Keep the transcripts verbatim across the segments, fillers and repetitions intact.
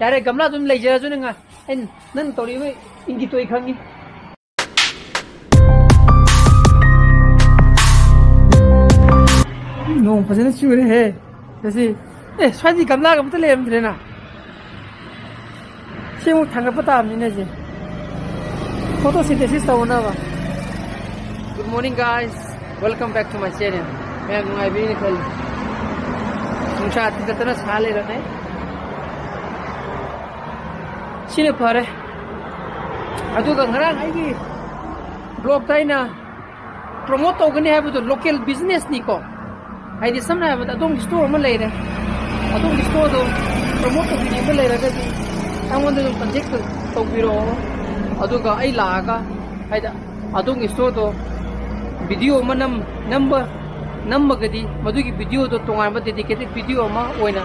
ꯌꯥꯔꯦ, ꯒꯝꯂꯥ ꯑꯗꯨꯝ ꯂꯩꯖꯔꯁꯨ ꯅꯪ, ꯑꯩ ꯅꯪ ꯇꯧꯔꯤꯕ ꯏꯪꯒꯤꯠꯇꯣ ꯑꯩ ꯈꯪꯉꯤ꯫ ꯅꯣꯡ ꯐꯖꯅ ꯆꯨꯔꯦꯍꯦ ꯉꯁꯤ꯫ ꯑꯦ, ꯁ꯭ꯋꯥꯏꯗꯤ ꯒꯝꯂꯥꯒ ꯑꯝꯇ ꯂꯩꯔꯝꯗ꯭ꯔꯦꯅ꯫ ꯁꯤ ꯑꯃꯨꯛ ꯊꯥꯡꯒꯠꯄ ꯇꯥꯕꯅꯤꯅꯦ ꯁꯤ꯫ Photosynthesis ꯇꯧꯅꯕ꯫ Good morning, guys. Welcome back to my channel. ꯃꯌꯥꯝ ꯅꯨꯡꯉꯥꯏꯕꯤꯔꯤꯅ ꯈꯜꯂꯤ꯫ ꯅꯨꯡꯁꯥ ꯊꯤꯡꯒꯠꯇꯅ ꯁꯥ ꯂꯩꯔꯝꯃꯦ꯫ ꯁꯤꯅ ꯐꯔꯦ꯫ ꯑꯗꯨꯒ ꯉꯔꯥꯡ ꯑꯩꯒꯤ vlogꯇ ꯑꯩꯅ promote ꯇꯧꯒꯅꯤ ꯍꯥꯏꯕꯗꯣ local businessꯅꯤꯀꯣ꯫ ꯍꯥꯏꯗꯤ ꯁꯝꯅ ꯍꯥꯏꯔꯕꯗ ꯑꯗꯣꯝꯒꯤ store ꯑꯃ ꯂꯩꯔꯦ, ꯑꯗꯣꯝꯒꯤ storeꯗꯣ promote ꯇꯧꯕꯤꯅꯤꯡꯕ ꯂꯩꯔꯒꯗꯤ ꯑꯩꯉꯣꯟꯗ ꯑꯗꯨꯝ contact ꯇꯧꯕꯤꯔꯛꯑꯣ꯫ ꯑꯗꯨꯒ ꯑꯩ ꯂꯥꯛꯑꯒ, ꯍꯥꯏꯗꯤ ꯑꯗꯣꯝꯒꯤ storeꯗꯣ video ꯑꯃ ꯅꯝ ꯅꯝꯕ ꯅꯝꯃꯒꯗꯤ ꯃꯗꯨꯒꯤ videoꯗꯣ ꯇꯣꯉꯥꯟꯕ dedicated video ꯑꯃ ꯑꯣꯏꯅ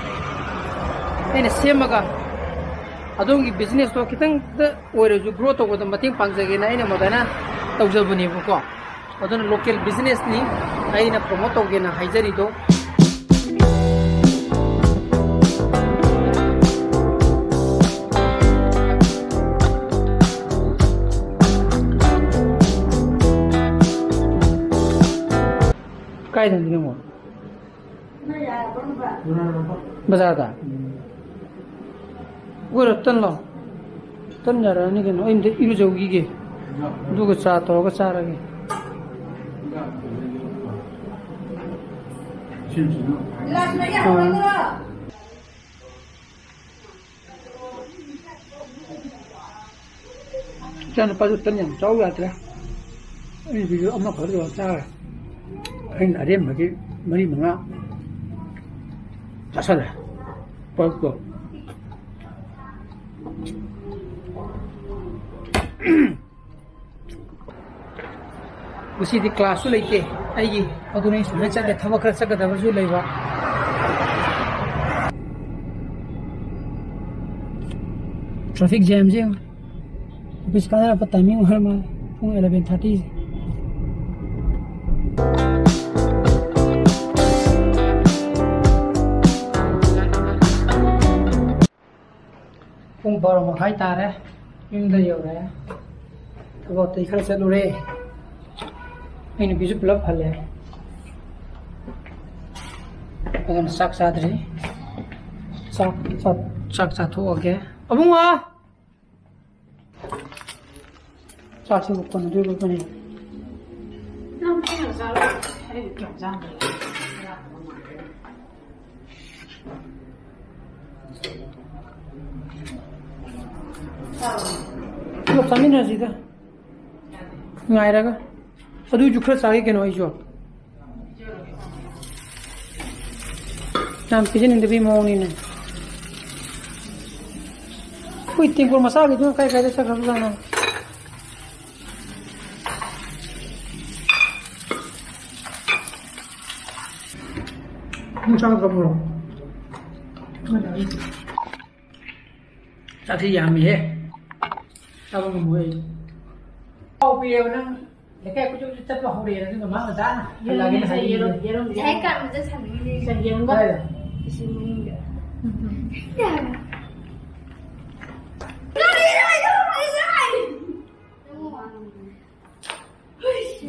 ꯑꯩꯅ ꯁꯦꯝꯃꯒ ꯑꯗꯣꯝꯒꯤ businessꯇꯣ ꯈꯤꯇꯪꯗ ꯑꯣꯏꯔꯁꯨ grow ꯇꯧꯕꯗ ꯃꯇꯦꯡ ꯄꯥꯡꯖꯒꯦꯅ ꯑꯩꯅ ꯃꯗꯥꯏꯅ ꯇꯧꯖꯕꯅꯦꯕꯀꯣ꯫ ꯑꯗꯨꯅ local businessꯅꯤ ꯑꯩꯅ promote ꯇꯧꯒꯦꯅ ꯍꯥꯏꯖꯔꯤꯗꯣ꯫ ꯀꯥꯏꯗꯅꯣ ꯅꯪꯕꯣ? ꯕꯖꯥꯔꯗ? ꯑꯣꯏꯔꯣ, ꯇꯟ ꯂꯥꯎ꯫ ꯇꯟ ꯌꯥꯔꯛꯑꯅꯤ ꯀꯩꯅꯣ, ꯑꯩ ꯑꯝꯇ ꯏꯔꯨꯖꯧꯈꯤꯒꯦ꯫ ꯑꯗꯨꯒ ꯆꯥ ꯇꯧꯔꯒ ꯆꯥꯔꯒꯦ꯫ ꯑꯥ꯫ ꯏꯆꯥꯅꯨꯄꯥꯁꯨ ꯇꯟ ꯌꯥꯝ ꯆꯥꯎ ꯌꯥꯗ꯭ꯔꯦ꯫ ꯑꯩꯒꯤꯁꯨ ꯑꯃꯈꯛ ꯇꯧꯔ ꯆꯥꯔꯦ꯫ ꯑꯩꯅ ꯑꯔꯦꯝꯕꯒꯤ ꯃꯔꯤ ꯃꯉꯥ ꯆꯥꯁꯜꯂꯦ꯫ ꯄꯜꯛꯇꯣ꯫ ꯉꯁꯤꯗꯤ classꯁꯨ ꯂꯩꯇꯦ ꯑꯩꯒꯤ, ꯑꯗꯨꯅ ꯑꯩ ꯁꯨꯃꯥꯏꯅ ꯆꯠꯂꯦ, ꯊꯕꯛ ꯈꯔ ꯆꯠꯀꯗꯕꯁꯨ ꯂꯩꯕ꯫ Traffic jamꯁꯦ ꯌꯦꯡꯉꯨ꯫ Office ꯀꯥꯟꯅꯔꯛꯄ timing ꯑꯣꯏꯔ ꯃꯥꯜꯂꯦ, ꯄꯨꯡ eleven thirtyꯁꯦ꯫ ꯄꯨꯡ ꯕꯥꯔꯣ ꯃꯈꯥꯏ ꯇꯥꯔꯦ꯫ ꯌꯨꯝꯗ ꯌꯧꯔꯦ꯫ ꯊꯕꯛ ꯑꯇꯩ ꯈꯔ ꯆꯠꯂꯨꯔꯦ꯫ ꯑꯩ ꯅꯨꯄꯤꯁꯨ ꯄꯨꯂꯞ ꯍꯜꯂꯦ꯫ ꯑꯗꯨꯅ ꯆꯥꯛ ꯆꯥꯗ꯭ꯔꯤ꯫ ꯆꯥꯛ, ꯆꯥꯛ, ꯆꯥꯛ ꯆꯥꯊꯣꯛꯑꯒꯦ꯫ ꯑꯕꯨꯡꯉꯣ! ꯆꯥꯛꯁꯤꯕꯨ ꯀꯣꯟꯅꯗꯣꯔꯤꯕ꯭ꯔꯥ ꯀꯔꯤ? ꯅꯪ ꯊꯦꯡꯅ ꯆꯥꯔꯣ꯫ ꯑꯩ ꯀꯌꯥꯝ ꯆꯥꯗ꯭ꯔꯤ꯫ ꯄꯨꯂꯞ ꯆꯥꯃꯤꯟꯅꯁꯤꯗ꯫ ꯉꯥꯏꯔꯒ꯫ ꯑꯗꯨꯏꯁꯨ ꯈꯔ ꯆꯥꯒꯦ ꯀꯩꯅꯣ ꯑꯩꯁꯨ꯫ ꯌꯥꯝ ꯄꯤꯖꯅꯤꯡꯗꯕꯒꯤ ꯃꯑꯣꯡꯅꯤꯅꯦ꯫ ꯑꯩꯈꯣꯏ ꯇꯦꯡꯀꯣꯠ ꯃꯆꯥꯒꯤꯗꯨꯅ ꯀꯥꯏ ꯀꯥꯏꯗ ꯆꯠꯈ꯭ꯔꯕꯖꯥꯠꯅꯣ? ꯅꯪ ꯆꯥꯗ꯭ꯔꯕ꯭ꯔꯣ? ꯆꯥꯛꯁꯤ ꯌꯥꯝꯃꯤꯍꯦ꯫ ꯆꯥꯕ ꯉꯝꯃꯣꯏ ꯑꯩ꯫ ꯄꯥꯎ ꯄꯤꯔꯦꯕ ꯅꯪ ꯂꯩꯀꯥꯏ ꯀꯣꯏꯆꯠ ꯀꯣꯏꯆꯠ ꯆꯠꯄ ꯍꯧꯔꯦꯅ, ꯑꯗꯨꯒ ꯃꯥ ꯉꯟꯇꯥꯅ ꯍꯜꯂꯛꯑꯒꯦꯅ ꯍꯥꯏꯕꯤꯔꯦ꯫ ꯌꯦꯔꯨꯝ, ꯌꯦꯔꯨꯝ, ꯌꯦꯔꯨꯝ꯫ ꯉꯁꯥꯏ ꯀꯥꯟꯕꯗ ꯁꯥꯟꯅꯩꯅꯦ꯫ ꯉꯁꯥꯏ ꯌꯦꯔꯨꯝꯒ ꯀꯗꯥꯏꯗ? ꯏꯁꯤꯡ ꯃꯅꯨꯡꯗ꯫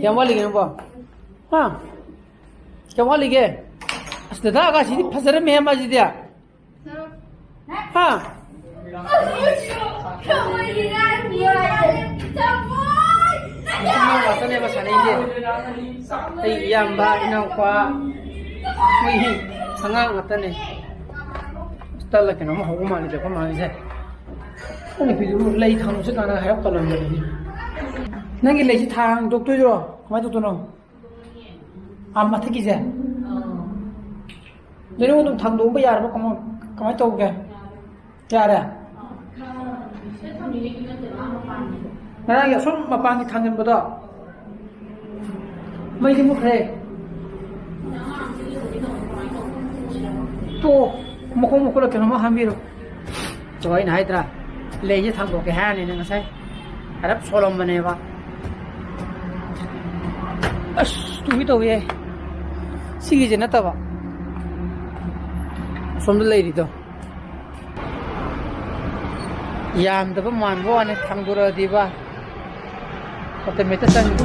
ꯀꯌꯥꯝ ꯋꯥꯠꯂꯤꯒꯦ ꯅꯪꯕꯣ? ꯍꯥ? ꯀꯌꯥꯝ ꯋꯥꯠꯂꯤꯒꯦ? ꯑꯁ, ꯗꯗꯥ ꯑꯒꯥꯁꯤꯗꯤ ꯐꯖꯔꯝꯃꯦꯍꯦ ꯃꯥꯁꯤꯗꯤ꯫ ꯍꯥ? ꯅꯨꯄꯤ ꯉꯥꯛꯇꯅꯦꯕ ꯁꯥꯟꯅꯩꯁꯦ꯫ ꯑꯩ ꯏꯌꯥꯝꯕ, ꯏꯅꯥꯎꯄꯥ, ꯃꯣꯏ ꯑꯉꯥꯡ ꯉꯥꯛꯇꯅꯦ꯫ ꯍꯣꯁꯇꯦꯜꯗ ꯀꯩꯅꯣꯝ ꯍꯧꯕ ꯃꯥꯜꯂꯤꯗ ꯑꯩꯈꯣꯏ ꯃꯥꯒꯤꯁꯦ꯫ ꯑꯩ ꯅꯨꯄꯤꯗꯨꯕꯨ ꯂꯩ ꯊꯥꯡꯕꯁꯨ ꯀꯥꯟꯅ ꯍꯥꯏꯔꯞ ꯇꯧꯔꯝꯕꯅꯤ꯫ ꯅꯪꯒꯤ ꯂꯩꯁꯤ ꯊꯥꯡꯗꯣꯛꯇꯣꯏꯔꯣ? ꯀꯃꯥꯏꯅ ꯇꯧꯗꯣꯏꯅꯣ? ꯑꯥ, ꯃꯊꯛꯀꯤꯁꯦ? ꯑꯗꯨ ꯅꯪ ꯑꯗꯨꯝ ꯊꯥꯡꯗꯣꯛꯄ ꯌꯥꯔꯕ? ꯀꯃꯥꯏ-, ꯀꯃꯥꯏꯅ ꯇꯧꯒꯦ? ꯌꯥꯔꯦ? ꯉꯔꯥꯡꯒꯤ ꯑꯁꯣꯝ ꯃꯄꯥꯟꯒꯤ ꯊꯥꯡꯖꯤꯟꯕꯗꯣ ꯃꯩꯗꯤ ꯃꯨꯠꯈ꯭ꯔꯦ꯫ ꯇꯣ, ꯃꯈꯣꯡ ꯃꯈꯨꯠꯂ ꯀꯩꯅꯣꯝꯃ ꯍꯥꯝꯕꯤꯔꯣ꯫ ꯆꯣ, ꯑꯩꯅ ꯍꯥꯏꯗ꯭ꯔꯥ, ꯂꯩꯁꯦ ꯊꯥꯡꯗꯣꯛꯀꯦ ꯍꯥꯏꯔꯅꯤꯅ ꯉꯁꯥꯏ ꯍꯥꯏꯔꯞ ꯁꯣꯜꯂꯝꯕꯅꯦꯕ꯫ ꯑꯁ, ꯇꯨꯒꯤ ꯇꯧꯋꯦ꯫ ꯁꯤꯒꯤꯁꯦ ꯅꯠꯇꯕ, ꯑꯁꯣꯝꯗ ꯂꯩꯔꯤꯗꯣ꯫ ꯌꯥꯝꯗꯕ ꯃꯥꯟꯕ ꯋꯥꯅꯤ, ꯊꯥꯡꯗꯣꯔꯛꯑꯗꯤꯕ ꯑꯣꯇꯣꯃꯦꯇꯤꯛ ꯆꯪꯉꯤ꯫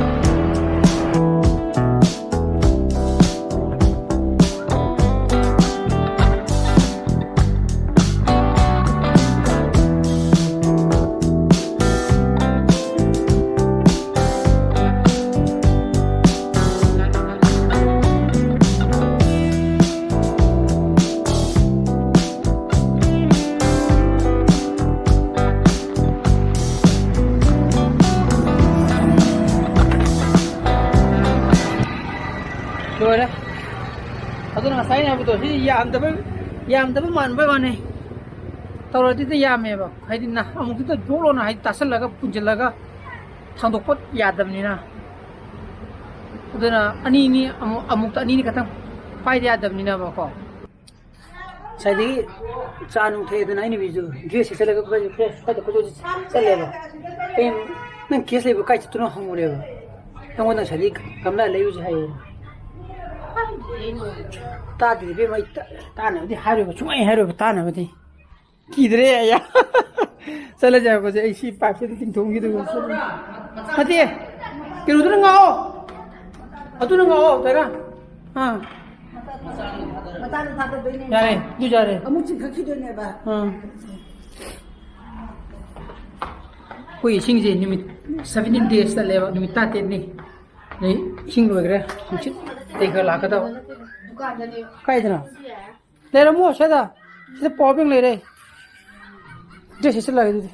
ꯂꯣꯏꯔꯦ꯫ ꯑꯗꯨꯅ ꯉꯁꯥꯏ ꯑꯩꯅ ꯍꯥꯏꯕꯗꯣ, ꯁꯤ ꯌꯥꯝꯗꯕ, ꯌꯥꯝꯗꯕ ꯃꯥꯟꯕꯩ ꯋꯥꯅꯤ꯫ ꯇꯧꯔꯗꯤꯗ ꯌꯥꯝꯃꯦꯕ꯫ ꯍꯥꯏꯗꯤ ꯅ-, ꯑꯃꯨꯛꯇꯗ ꯖꯣꯛ ꯂꯥꯎꯅ ꯍꯥꯏꯗꯤ ꯇꯥꯁꯜꯂꯒ ꯄꯨꯟꯁꯤꯜꯂꯒ ꯊꯥꯡꯗꯣꯛꯄ ꯌꯥꯗꯕꯅꯤꯅ꯫ ꯑꯗꯨꯅ ꯑꯅꯤꯅꯤ, ꯑꯃꯨꯛ, ꯑꯃꯨꯛꯇ ꯑꯅꯤꯅꯤ ꯈꯛꯇꯪ ꯄꯥꯏꯗ ꯌꯥꯗꯕꯅꯤꯅꯕꯀꯣ꯫ ꯉꯁꯥꯏꯗꯒꯤ ꯆꯥ ꯅꯨꯡ ꯊꯛꯑꯦꯗꯅ, ꯑꯩꯅ ꯕꯤꯖꯨ ꯗ꯭ꯔꯦꯁꯁꯦ ꯆꯠꯂꯒ ꯈꯔ ꯈꯔ ꯈꯔ ꯈꯔ ꯆꯠꯂꯦꯕ꯫ ꯑꯩ, "ꯅꯪ ꯀꯦꯁ ꯂꯩꯕ ꯀꯥꯏ ꯆꯠꯇꯣꯏꯅꯣ?" ꯍꯪꯉꯨꯔꯦꯕ꯫ ꯑꯩꯉꯣꯟꯗ ꯉꯁꯥꯏꯗꯒꯤ ꯒꯝꯂꯥ ꯂꯩꯔꯨꯁꯦ ꯍꯥꯏꯌꯦ꯫ ꯇꯥꯗꯦ ꯏꯕꯦꯝꯃ, ꯑꯩ ꯇꯥ-, ꯇꯥꯅꯕꯗꯤ ꯍꯥꯏꯔꯣꯏꯕ, ꯁꯨꯡꯍꯥꯏ ꯍꯥꯏꯔꯣꯏꯕ ꯇꯥꯅꯕꯗꯤ꯫ ꯀꯤꯗ꯭ꯔꯦ ꯑꯩ꯫ ꯆꯠꯂꯁꯦ ꯍꯥꯏꯕꯁꯦ, ꯑꯩ ꯁꯤ ꯄꯥꯏꯞꯁꯤꯗ ꯆꯤꯡꯊꯣꯛꯈꯤꯗꯣꯏꯕ꯫ ꯅꯠꯇꯦ, ꯀꯩꯅꯣꯗꯨꯅ ꯉꯥꯛꯑꯣ꯫ ꯑꯗꯨꯅ ꯉꯥꯛꯑꯣ, ꯗꯥꯏꯅꯥ꯫ ꯑꯥ꯫ ꯃꯆꯥꯅ ꯊꯥꯗꯗꯣꯏꯅꯦ꯫ ꯌꯥꯔꯦ, ꯑꯗꯨ ꯌꯥꯔꯦ꯫ ꯑꯃꯨꯛ ꯆꯤꯡꯈꯠꯈꯤꯗꯣꯏꯅꯦꯕ꯫ ꯑꯥ꯫ ꯑꯩꯈꯣꯏ ꯏꯁꯤꯡꯁꯦ ꯅꯨꯃꯤꯠ seventeen days ꯆꯠꯂꯦꯕ, ꯅꯨꯃꯤꯠ ꯇꯔꯥꯇꯔꯦꯠꯅꯤ꯫ ꯑꯗꯩ ꯏꯁꯤꯡ ꯂꯣꯏꯈ꯭ꯔꯦ, ꯅꯨꯡꯁꯤꯠ ꯀꯩ ꯈꯔ ꯂꯥꯛꯀꯗꯕ꯫ ꯗꯨꯀꯥꯟꯗꯅꯦ꯫ ꯀꯥꯏꯗꯅꯣ? ꯂꯩꯔꯝꯃꯣ ꯁꯤꯗ꯫ ꯁꯤꯗ power bank ꯂꯩꯔꯦ꯫ ꯗ꯭ꯔꯦꯁ ꯁꯦꯠꯆꯜꯂꯒꯦ ꯑꯗꯨꯗꯤ꯫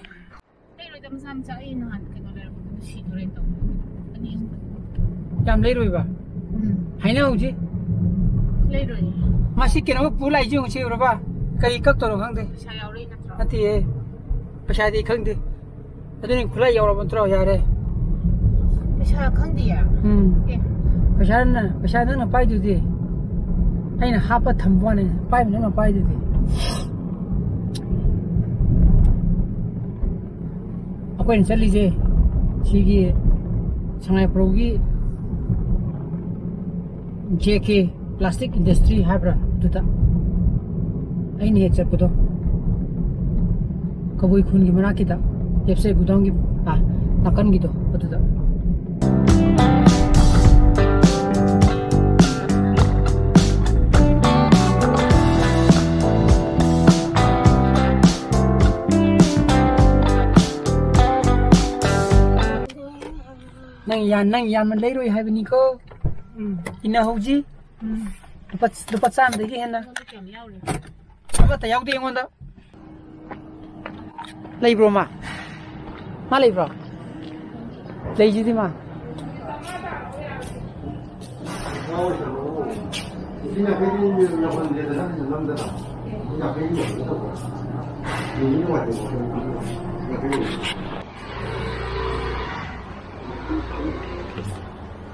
ꯂꯩꯔꯣꯏꯗ, ꯃꯆꯥ ꯃꯆꯥ꯫ ꯑꯩ ꯅꯍꯥꯟ ꯀꯩꯅꯣ ꯂꯩꯔꯛꯄꯗꯨ ꯁꯤꯗꯣꯔꯦ ꯇꯧꯕ꯫ ꯑꯅꯤ ꯑꯍꯨꯝ ꯈꯛꯇ꯫ ꯌꯥꯝ ꯂꯩꯔꯣꯏꯕ? ꯎꯝ꯫ ꯍꯥꯏꯅ ꯍꯧꯖꯤꯛ꯫ ꯂꯩꯔꯣꯏ꯫ ꯃꯥꯁꯤ ꯀꯩꯅꯣ ꯄꯨ ꯂꯥꯛꯏꯁꯦ ꯌꯦꯡꯉꯨꯁꯦ, ꯎꯔꯕ? ꯀꯔꯤ ꯀꯛꯇꯧꯔꯣ ꯈꯪꯗꯦ꯫ ꯄꯩꯁꯥ ꯌꯥꯎꯔꯛꯏ ꯅꯠꯇ꯭ꯔꯣ? ꯅꯠꯇꯤꯌꯦ꯫ ꯄꯩꯁꯥꯗꯤ ꯈꯪꯗꯦ꯫ ꯑꯗꯨꯅꯤ ꯈꯨꯠꯂꯥꯏ ꯌꯧꯔꯕ ꯅꯠꯇ꯭ꯔꯣ? ꯌꯥꯔꯦ꯫ ꯄꯩꯁꯥ ꯈꯪꯗꯤꯌꯦ꯫ ꯎꯝ꯫ ꯑꯦ꯫ ꯄꯩꯁꯥ ꯅ-, ꯄꯩꯁꯥ ꯅꯪꯅ ꯄꯥꯏꯗꯨꯗꯤ꯫ ꯑꯩꯅ ꯍꯥꯞꯄ ꯊꯝꯕ ꯋꯥꯅꯤ, ꯄꯥꯏꯕ ꯅꯪꯅ ꯄꯥꯏꯗꯨꯗꯤ꯫ ꯑꯩꯈꯣꯏꯅ ꯆꯠꯂꯤꯁꯦ ꯁꯤꯒꯤ ꯁꯉꯥꯏꯄ꯭ꯔꯧꯒꯤ J K Plastic Industry ꯍꯥꯏꯕ꯭ꯔꯥ, ꯑꯗꯨꯗ ꯑꯩꯅ ꯍꯦꯛ ꯆꯠꯄꯗꯣ꯫ ꯀꯕꯨꯏ ꯈꯨꯜꯒꯤ ꯃꯅꯥꯛꯀꯤꯗ, ꯑꯦꯐ ꯁꯤ ꯒꯨꯗꯥꯎꯟꯒꯤ, ꯑꯥ, ꯅꯥꯀꯟꯒꯤꯗꯣ ꯑꯗꯨꯗ꯫ ꯅꯪ ꯌꯥ-, ꯅꯪ ꯌꯥꯝꯅ ꯂꯩꯔꯣꯏ ꯍꯥꯏꯕꯅꯤꯀꯣ꯫ ꯎꯝ꯫ ꯏꯟꯅꯍꯧꯁꯤ꯫ ꯎꯝ꯫ ꯂꯨꯄꯥ, ꯂꯨꯄꯥ ꯆꯥꯝꯗꯒꯤ ꯍꯦꯟꯅ꯫ ꯑꯃꯠꯇ ꯌꯥꯎꯗꯦ ꯑꯩꯉꯣꯟꯗ꯫ ꯂꯩꯕ꯭ꯔꯣ ꯃꯥ? ꯃꯥ ꯂꯩꯕ꯭ꯔꯣ? ꯂꯩꯁꯤꯗꯤ ꯃꯥ꯫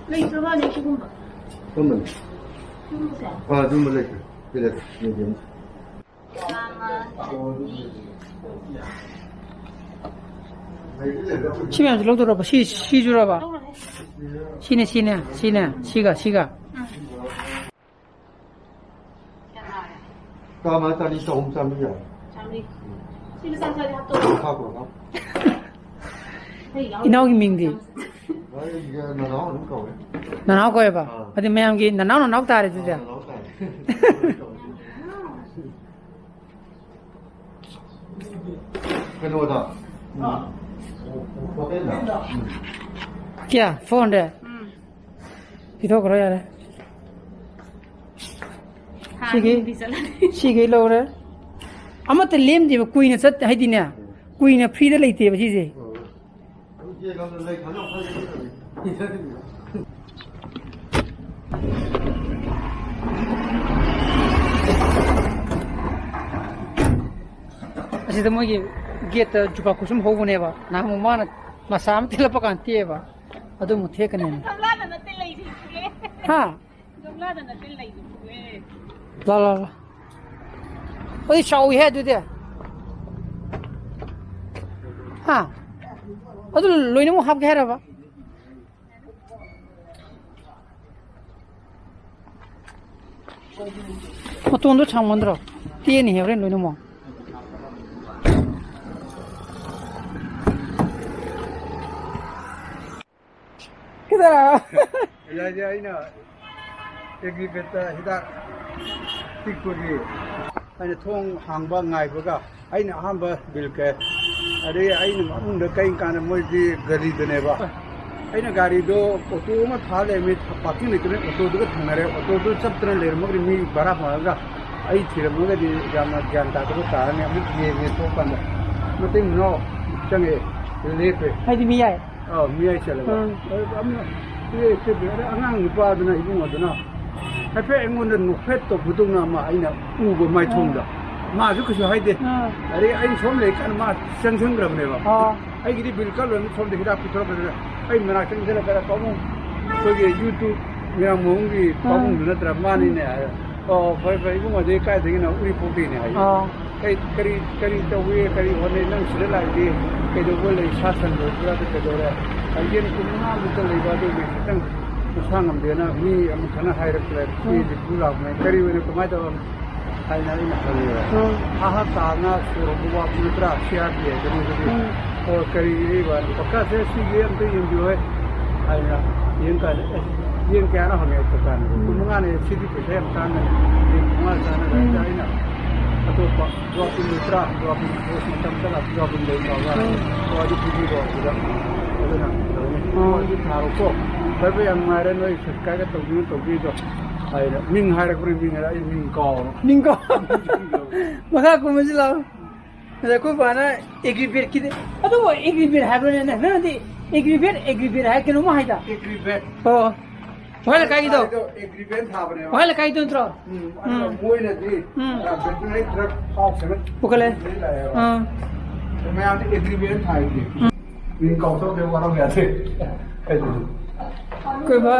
ꯂꯩꯇ꯭ꯔ ꯃꯥꯜꯂꯦ ꯁꯤꯒꯨꯝꯕ꯫ ꯀꯔꯝꯕꯅꯣ? ꯁꯤꯒꯨꯝꯕꯁꯦ꯫ ꯑꯥ, ꯑꯗꯨꯝꯕ ꯂꯩꯇ꯭ꯔꯦ꯫ ꯁꯤꯗ ꯂꯩꯇꯦ꯫ ꯁꯤ ꯃꯌꯥꯝꯁꯤ ꯂꯧꯗꯣꯔꯕ? ꯁꯤ, ꯁꯤꯁꯨꯔꯕ? ꯁꯤꯅꯦ, ꯁꯤꯅꯦ, ꯁꯤꯅꯦ, ꯁꯤꯒ, ꯁꯤꯒ꯫ ꯆꯥꯝꯃ, ꯆꯅꯤ, ꯆꯍꯨꯝ, ꯆꯥꯝꯃꯔꯤ ꯌꯥꯔꯦ꯫ ꯆꯥꯝꯃꯔꯤ꯫ ꯁꯤ ꯃꯆꯥ ꯃꯆꯥꯗꯤ ꯍꯥꯞꯇꯣꯛꯑꯣ꯫ ꯍꯥꯞꯄꯣ, ꯍꯥꯞꯄꯣ꯫ ꯏꯅꯥꯎꯒꯤ ꯃꯤꯡꯗꯤ? ꯑꯩꯒ ꯅꯅꯥꯎ ꯑꯗꯨꯝ ꯀꯧꯋꯦ꯫ ꯅꯅꯥꯎ ꯀꯧꯋꯦꯕ? ꯑꯥ꯫ ꯑꯗꯨꯗꯤ ꯃꯌꯥꯝꯒꯤ ꯅꯅꯥꯎ, ꯅꯅꯥꯎ ꯇꯥꯔꯦ ꯑꯗꯨꯗꯤ꯫ ꯑꯥ, ꯅꯅꯥꯎ ꯇꯥꯔꯦ꯫ ꯀꯩꯅꯣꯗ꯫ ꯎꯝ꯫ ꯍꯣꯇꯦꯜꯗ꯫ ꯎꯝ꯫ ꯀꯌꯥ? Four hundred? ꯎꯝ꯫ ꯄꯤꯊꯣꯛꯈ꯭ꯔꯣ ꯌꯥꯔꯦ꯫ ꯍꯥ, ꯁꯤꯒꯤ, ꯌꯨꯝꯗꯤ ꯆꯠꯂꯅꯤ꯫ ꯁꯤꯒꯤ ꯂꯧꯔꯦ꯫ ꯑꯃꯠꯇ ꯂꯦꯝꯗꯦꯕ, ꯀꯨꯏꯅ ꯆꯠ-, ꯍꯥꯏꯗꯤꯅꯦ, ꯀꯨꯏꯅ free ꯗ ꯂꯩꯇꯦꯕ ꯁꯤꯁꯦ꯫ ꯑꯁꯤꯗ ꯃꯣꯏꯒꯤ gate ꯇ ꯖꯨꯕꯥ ꯀꯨꯁꯨꯝ ꯍꯧꯕꯅꯦꯕ, ꯅꯍꯥꯟꯃꯨꯛ ꯃꯥꯅ ꯃꯆꯥ ꯑꯃ ꯇꯦꯛꯂꯛꯄ ꯀꯥꯟꯗ ꯇꯦꯛꯑꯦꯕ, ꯑꯗꯨ ꯑꯃꯨꯛ ꯊꯦꯛꯀꯅꯦꯅ꯫ ꯒꯝꯂꯥꯗ ꯅꯠꯇꯦ ꯂꯩꯔꯤꯁꯦ꯫ ꯍꯥ? ꯒꯝꯂꯥꯗ ꯅꯠꯇꯦ ꯂꯩꯔꯤꯁꯦ꯫ ꯂꯥ, ꯂꯥ, ꯂꯥ꯫ ꯑꯗꯨꯗꯤ ꯆꯥꯎꯏꯍꯦ ꯑꯗꯨꯗꯤ꯫ ꯍꯥ? ꯑꯗꯨ ꯂꯣꯏꯅꯃꯛ ꯍꯥꯞꯀꯦ ꯍꯥꯏꯔꯕ? ꯃꯇꯣꯟꯗꯣ ꯁꯥꯡꯃꯟꯗ꯭ꯔꯣ? ꯇꯦꯟꯅꯤ ꯍꯣꯔꯦꯟ ꯂꯣꯏꯅꯃꯛ꯫ ꯀꯩꯗꯧꯔꯕ? ꯉꯁꯥꯏꯁꯦ ꯑꯩꯅ ꯑꯦꯒ꯭ꯔꯤꯒꯦꯠꯇ ꯍꯤꯗꯥꯛ ꯄꯤꯛꯄꯒꯤ ꯑꯩꯅ ꯊꯣꯡ ꯍꯥꯡꯕ ꯉꯥꯏꯕꯒ ꯑꯩꯅ ꯑꯍꯥꯟꯕ ꯕꯤꯜ ꯀꯛꯑꯦ꯫ ꯑꯗꯩ ꯑꯩꯅ ꯃꯅꯨꯡꯗ ꯀꯩ ꯀꯥꯟꯗ ꯃꯣꯏꯗꯤ ꯒꯥꯔꯤꯗꯅꯦꯕ꯫ ꯑꯩꯅ ꯒꯥꯔꯤꯗꯣ ꯑꯣꯇꯣ ꯑꯃ ꯊꯥ ꯂꯩꯔꯝꯃꯤ, ꯄꯥꯔꯀꯤꯡ ꯂꯩꯇꯕꯅꯤ, ꯑꯣꯇꯣꯗꯨꯒ ꯊꯪꯅꯔꯦ꯫ ꯑꯣꯇꯣꯗꯨ ꯆꯞꯇꯅ ꯂꯩꯔꯝꯃꯒꯗꯤ ꯃꯤ ꯚꯔꯥ ꯐꯪꯉꯒ ꯑꯩ ꯊꯤꯔꯝꯃꯒꯗꯤ ꯌꯥꯝꯅ ꯒ꯭ꯌꯥꯟ ꯇꯥꯗꯕ ꯇꯥꯔꯅꯤ꯫ ꯑꯃꯨꯛ ꯌꯦꯡꯉꯦ ꯊꯣꯛꯀꯥꯟꯗ ꯃꯇꯩ ꯃꯅꯥꯎ ꯆꯪꯉꯛꯑꯦ, ꯂꯦꯞꯄꯦ꯫ ꯍꯥꯏꯗꯤ ꯃꯤꯌꯥꯏ? ꯑꯥ, ꯃꯤꯌꯥꯏ ꯆꯜꯂꯦꯕ꯫ ꯎꯝ꯫ ꯑꯗ ꯑꯃ, ꯑꯦ, ꯁꯤꯗꯤ ꯑꯗ ꯑꯉꯥꯡ ꯅꯨꯄꯥꯗꯨꯅ, ꯏꯕꯨꯡꯉꯣꯗꯨꯅ ꯍꯥꯏꯐꯦꯠ ꯑꯩꯉꯣꯟꯗ ꯅꯣꯛꯐꯦꯠ ꯇꯧꯕꯗꯧꯅ ꯑꯃ ꯑꯩꯅ ꯎꯕ ꯃꯥꯏꯊꯣꯡꯗ꯫ ꯎꯝ꯫ ꯃꯥꯁꯨ ꯀꯩꯁꯨ ꯍꯥꯏꯗꯦ꯫ ꯎꯝ꯫ ꯑꯗꯩ ꯑꯩꯅ ꯁꯣꯝ ꯂꯩꯔꯤꯀꯥꯟꯗ ꯃꯥ ꯆꯪꯁꯟꯈ꯭ꯔꯕꯅꯦꯕ꯫ ꯑꯣ꯫ ꯑꯩꯒꯤꯗꯤ ꯕꯤꯜ ꯀꯛ ꯂꯣꯏꯔ ꯁꯣꯝꯗ ꯍꯤꯗꯥꯛ ꯄꯤꯊꯣꯔꯛꯄꯗꯨꯗ ꯑꯩ ꯃꯅꯥꯛ ꯆꯪꯁꯤꯜꯂꯒ, "ꯄꯥꯕꯨꯡ, ꯑꯩꯈꯣꯏꯒꯤ ꯌꯨꯇ꯭ꯌꯨꯕ ꯃꯤꯔꯥꯡ ꯃꯣꯍꯟꯒꯤ ꯎꯝ꯫ ꯄꯥꯕꯨꯡꯗꯨ ꯅꯠꯇ꯭ꯔꯥ?" "ꯃꯥꯅꯤꯅꯦ" ꯍꯥꯏꯔꯦ꯫ "ꯑꯣ, ꯐꯔꯦ, ꯐꯔꯦ, ꯏꯕꯨꯡꯉꯣ, ꯑꯗꯨꯗꯤ ꯀꯥꯏꯗꯒꯤꯅꯣ?" "ꯎꯔꯤꯄꯣꯛꯇꯒꯤꯅꯦ" ꯍꯥꯏꯌꯦ꯫ ꯑꯣ꯫ "ꯀꯩ, ꯀꯔꯤ, ꯀꯔꯤ ꯇꯧꯏ, ꯀꯔꯤ ꯍꯣꯠꯅꯩ? ꯅꯪ ꯁꯤꯗ ꯂꯥꯛꯏꯗꯤ ꯀꯩꯗꯧꯕ ꯂꯩ? ꯁꯥ ꯁꯟ ꯂꯣꯏꯕ꯭ꯔꯥ? ꯀꯩꯗꯧꯔꯦ? ꯌꯦꯟ ꯀꯨꯟ ꯃꯉꯥꯃꯨꯛꯇ ꯂꯩꯕ, ꯑꯗꯨꯒꯤ ꯈꯤꯇꯪ ꯃꯁꯥ ꯉꯝꯗꯦꯅ ꯃꯤ ꯑꯃꯈꯛꯅ ꯍꯥꯏꯔꯛꯇ꯭ꯔꯦ꯫ ꯎꯝ꯫ ꯁꯤꯁꯦ ꯄꯨ ꯂꯥꯛꯄꯅꯦ꯫ ꯀꯔꯤ ꯑꯣꯏꯅ, ꯀꯃꯥꯏꯅ ꯇꯧꯔ?" ꯍꯥꯏꯅ ꯑꯩꯅ ꯍꯪꯉꯦꯕ꯫ ꯎꯝ꯫ ꯑꯍꯥ ꯇꯥꯅ ꯁꯣꯔꯣꯛ ꯋꯥꯞ ꯅꯠꯇ꯭ꯔꯥ? ꯁꯤ ꯑꯥꯔ ꯄꯤ ꯑꯦꯐ ꯀꯩꯅꯣꯗꯨꯗꯤ꯫ ꯎꯝ꯫ "ꯑꯣ, ꯀꯔꯤ ꯏꯕ? ꯄꯀꯥꯁꯦ ꯁꯤꯁꯦ ꯑꯝꯇ ꯌꯦꯡꯕꯤꯌꯨ" ꯍꯥꯏ꯫ ꯍꯥꯏꯅ ꯌꯦꯡ ꯀꯥꯟꯗ, "ꯑꯦ, ꯌꯦꯟ ꯀꯌꯥꯅꯣ?" ꯍꯪꯉꯦ꯫ ꯗꯨꯀꯥꯟꯗ, ꯎꯝ꯫ "ꯀꯨꯟ ꯃꯉꯥꯅꯦ, ꯁꯤꯗꯤ ꯄꯩꯁꯥ ꯌꯥꯝ ꯇꯥꯡꯒꯅꯤ꯫ ꯌꯦꯟ ꯀꯨꯟ ꯃꯉꯥ ꯆꯥꯅꯒꯗ꯭ꯔꯥ?" ꯎꯝ꯫ ꯑꯩꯅ ꯑꯇꯣꯞꯄ ꯖꯨꯋꯥꯄꯤꯟ ꯂꯩꯇ꯭ꯔꯥ? ꯖꯨꯋꯥꯄꯤꯟ ꯄꯣꯁ ꯃꯇꯝꯗ ꯂꯥꯛꯄ ꯖꯨꯋꯥꯄꯤꯟ ꯂꯩꯇ꯭ꯔꯥ? ꯎꯝ꯫ "ꯑꯣ, ꯑꯗꯨ ꯄꯤꯕꯤꯔꯣ ꯑꯗꯨꯗ꯫ ꯑꯗꯨꯅ ꯇꯧꯔꯅꯤ꯫ ꯎꯝ꯫ ꯑꯣ, ꯑꯗꯨ ꯊꯥꯔꯣꯀꯣ꯫ ꯐꯔꯦ, ꯐꯔꯦ, ꯌꯥꯝ ꯅꯨꯡꯉꯥꯏꯔꯦ, ꯅꯣꯏ ꯁꯕꯁꯀ꯭ꯔꯥꯏꯕ ꯇꯧꯕꯤꯌꯨ, ꯇꯧꯕꯤꯌꯨ"꯫ ꯍꯥꯏꯅ ꯃꯤꯡ ꯍꯥꯏꯔꯛꯄꯅꯤ, ꯃꯤꯡ ꯍꯥꯏꯔ-, ꯑꯩ ꯃꯤꯡ ꯀꯥꯎꯔꯕ꯫ ꯃꯤꯡ ꯀꯥꯎ-, ꯃꯈꯥ ꯀꯨꯝꯃꯁꯤ ꯂꯥꯛꯑꯣ꯫ ꯑꯗ ꯑꯩꯈꯣꯏ ꯕꯥꯅ ꯑꯦꯒ꯭ꯔꯤꯕꯦꯠꯀꯤꯗꯤ, ꯑꯗꯨꯕꯨ ꯑꯦꯒ꯭ꯔꯤꯕꯦꯠ ꯍꯥꯏꯕ꯭ꯔꯅꯦ? ꯅꯪ, ꯅꯪꯗꯤ ꯑꯦꯒ꯭ꯔꯤꯕꯦꯠ, ꯑꯦꯒ꯭ꯔꯤꯕꯦꯠ ꯍꯥꯏ ꯀꯩꯅꯣꯝꯃ ꯍꯥꯏꯗ꯫ ꯑꯦꯒ꯭ꯔꯤꯕꯦꯠ꯫ ꯑꯣ꯫ ꯃꯈꯣꯏ ꯂꯩꯀꯥꯏꯒꯤꯗꯣ? ꯂꯩꯀꯥꯏꯗꯣ ꯑꯦꯒ꯭ꯔꯤꯕꯦꯠ ꯊꯥꯕꯅꯦꯕ꯫ ꯃꯈꯣꯏ ꯂꯩꯀꯥꯏꯗꯣ ꯅꯠꯇ꯭ꯔꯣ? ꯎꯝ, ꯑꯗꯨꯒ ꯎꯝ꯫ ꯃꯣꯏꯅꯗꯤ, ꯎꯝ꯫ ꯑ, ꯕꯦꯇꯅꯔꯤ ꯗ꯭ꯔꯒ ꯐꯥꯎ ꯁꯦꯝꯒꯠ-, ꯄꯨꯈꯠꯂꯦ꯫ ꯂꯥꯛꯑꯦꯕ꯫ ꯑꯥ꯫ ꯃꯌꯥꯝꯗꯤ ꯑꯦꯒ꯭ꯔꯤꯕꯦꯠ ꯊꯥꯏꯗꯤ꯫ ꯎꯝ꯫ ꯃꯤꯡ ꯀꯥꯎꯊꯣꯛꯈ꯭ꯔꯦ, ꯋꯥꯔꯧ ꯌꯥꯗꯦ꯫ ꯀꯩꯗꯧꯅꯤ? ꯑꯩꯈꯣꯏ ꯕꯥ,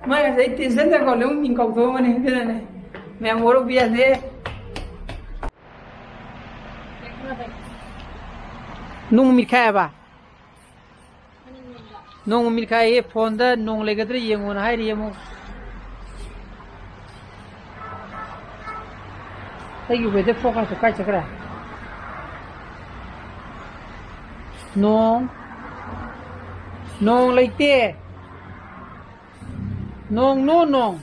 ꯃꯥꯏ ꯉꯁꯥꯏ ꯇꯦꯟꯁꯟ ꯇꯧꯀꯣ, ꯂꯧ ꯃꯤꯡ ꯀꯥꯎꯊꯣꯛꯑꯝꯃꯅꯤ, ꯑꯗꯨꯅꯅꯦ꯫ ꯃꯌꯥꯝ ꯋꯥꯔꯧꯕ ꯌꯥꯗꯦ꯫ ꯅꯣꯡ ꯃꯃꯤꯠ ꯈꯥꯏꯑꯕ? ꯅꯣꯡ ꯃꯃꯤꯠ ꯈꯥꯏꯌꯦ, ꯐꯣꯟꯗ ꯅꯣꯡ ꯂꯩꯒꯗ꯭ꯔꯥ ꯌꯦꯡꯉꯣꯅ ꯍꯥꯏꯔꯤ ꯑꯃꯨꯛ꯫ ꯑꯩꯒꯤ weather forecast ꯀꯥꯏ ꯆꯠꯈ꯭ꯔꯦ? ꯅꯣꯡ꯫ ꯅꯣꯡ ꯂꯩꯇꯦ꯫ ꯅꯣꯡ, no ꯅꯣꯡ꯫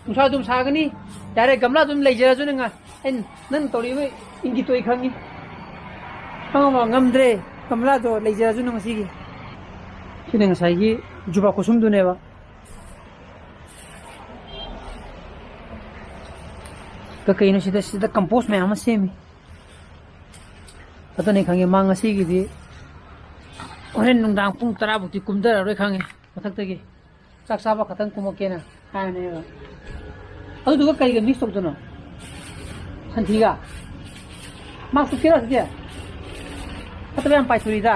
ꯅꯨꯡꯁꯥ ꯑꯗꯨꯝ ꯁꯥꯒꯅꯤ꯫ ꯌꯥꯔꯦ, ꯒꯝꯂꯥ ꯑꯗꯨꯝ ꯂꯩꯖꯔꯁꯨ ꯅꯪ꯫ ꯑꯩꯅ ꯅꯪ ꯇꯧꯔꯤꯕ ꯏꯪꯒꯤꯠꯇꯣ ꯑꯩ ꯈꯪꯉꯤ꯫ ꯈꯪꯉꯕ? ꯉꯝꯗ꯭ꯔꯦ꯫ ꯒꯝꯂꯥꯗꯣ ꯂꯩꯖꯔꯁꯨ ꯅꯪ ꯉꯁꯤꯒꯤ꯫ ꯁꯤꯅ ꯉꯁꯥꯏꯒꯤ ꯖꯨꯕꯥ ꯈꯨꯁꯨꯝꯗꯨꯅꯦꯕ꯫ ꯀ-, ꯀꯩꯅꯣ ꯁꯤꯗ, ꯁꯤꯗ ꯀꯝꯄꯣꯁ ꯃꯌꯥꯝ ꯑꯃ ꯁꯦꯝꯃꯤ꯫ ꯑꯗꯨꯅꯦ ꯈꯪꯉꯦ, ꯃꯥ ꯉꯁꯤꯒꯤꯗꯤ ꯍꯣꯔꯦꯟ ꯅꯨꯡꯗꯥꯡ ꯄꯨꯡ ꯇꯔꯥ ꯐꯥꯎꯗꯤ ꯀꯨꯝꯊꯔꯔꯣꯏ ꯈꯪꯉꯦ꯫ ꯃꯊꯛꯇꯒꯤ ꯆꯥꯛ ꯆꯥꯕ ꯈꯛꯇꯪ ꯀꯨꯝꯃꯛꯀꯦꯅ ꯍꯥꯏꯔꯅꯦꯕ꯫ ꯑꯗꯨꯗꯨꯒ ꯀꯩꯒ mix ꯇꯧꯗꯣꯏꯅꯣ? ꯁꯟꯊꯤꯒ? ꯃꯥ ꯆꯨꯞꯀꯦꯔꯣ ꯑꯗꯨꯗꯤ? ꯐꯠꯇꯕ ꯌꯥꯝ ꯄꯥꯏꯊꯣꯔꯛꯏꯗ꯫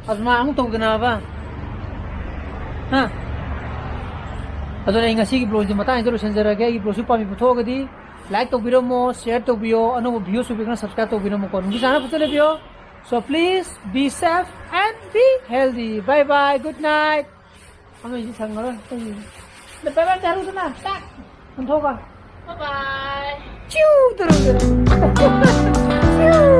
ꯑꯗꯨ ꯃꯥ ꯑꯃꯨꯛ ꯇꯧꯗꯅꯕ꯫ ꯍꯥ? ꯑꯗꯨꯅ ꯑꯩ ꯉꯁꯤꯒꯤ vlogꯁꯦ ꯃꯇꯥꯡꯁꯤꯗ ꯂꯣꯏꯁꯤꯟꯖꯔꯒꯦ꯫ ꯑꯩꯒꯤ vlogꯁꯤ ꯄꯥꯝꯕꯤꯕ ꯊꯣꯛꯑꯒꯗꯤ like ꯇꯧꯕꯤꯔꯝꯃꯣ, share ꯇꯧꯕꯤꯌꯣ, ꯑꯅꯧꯕ viewꯁꯨ ꯄꯤꯛꯅ subscribe ꯇꯧꯕꯤꯔꯝꯃꯣꯀꯣ꯫ ꯅꯨꯡꯁꯤ ꯆꯥꯟꯅ ꯐꯖꯅ ꯂꯩꯕꯤꯌꯣ꯫ So please be safe and be healthy. Bye bye. Good night. ꯑꯃꯁꯤ ꯁꯪꯉꯔꯣꯏ꯫ Bye bye ꯍꯥꯏꯔꯨꯗꯅ꯫ ꯇꯥꯛ꯫ ꯑꯣꯟꯊꯣꯛꯑꯒ꯫ Bye bye. ꯆꯤꯎ ꯇꯧꯔꯨꯗꯅ꯫ ꯆꯤꯎ꯫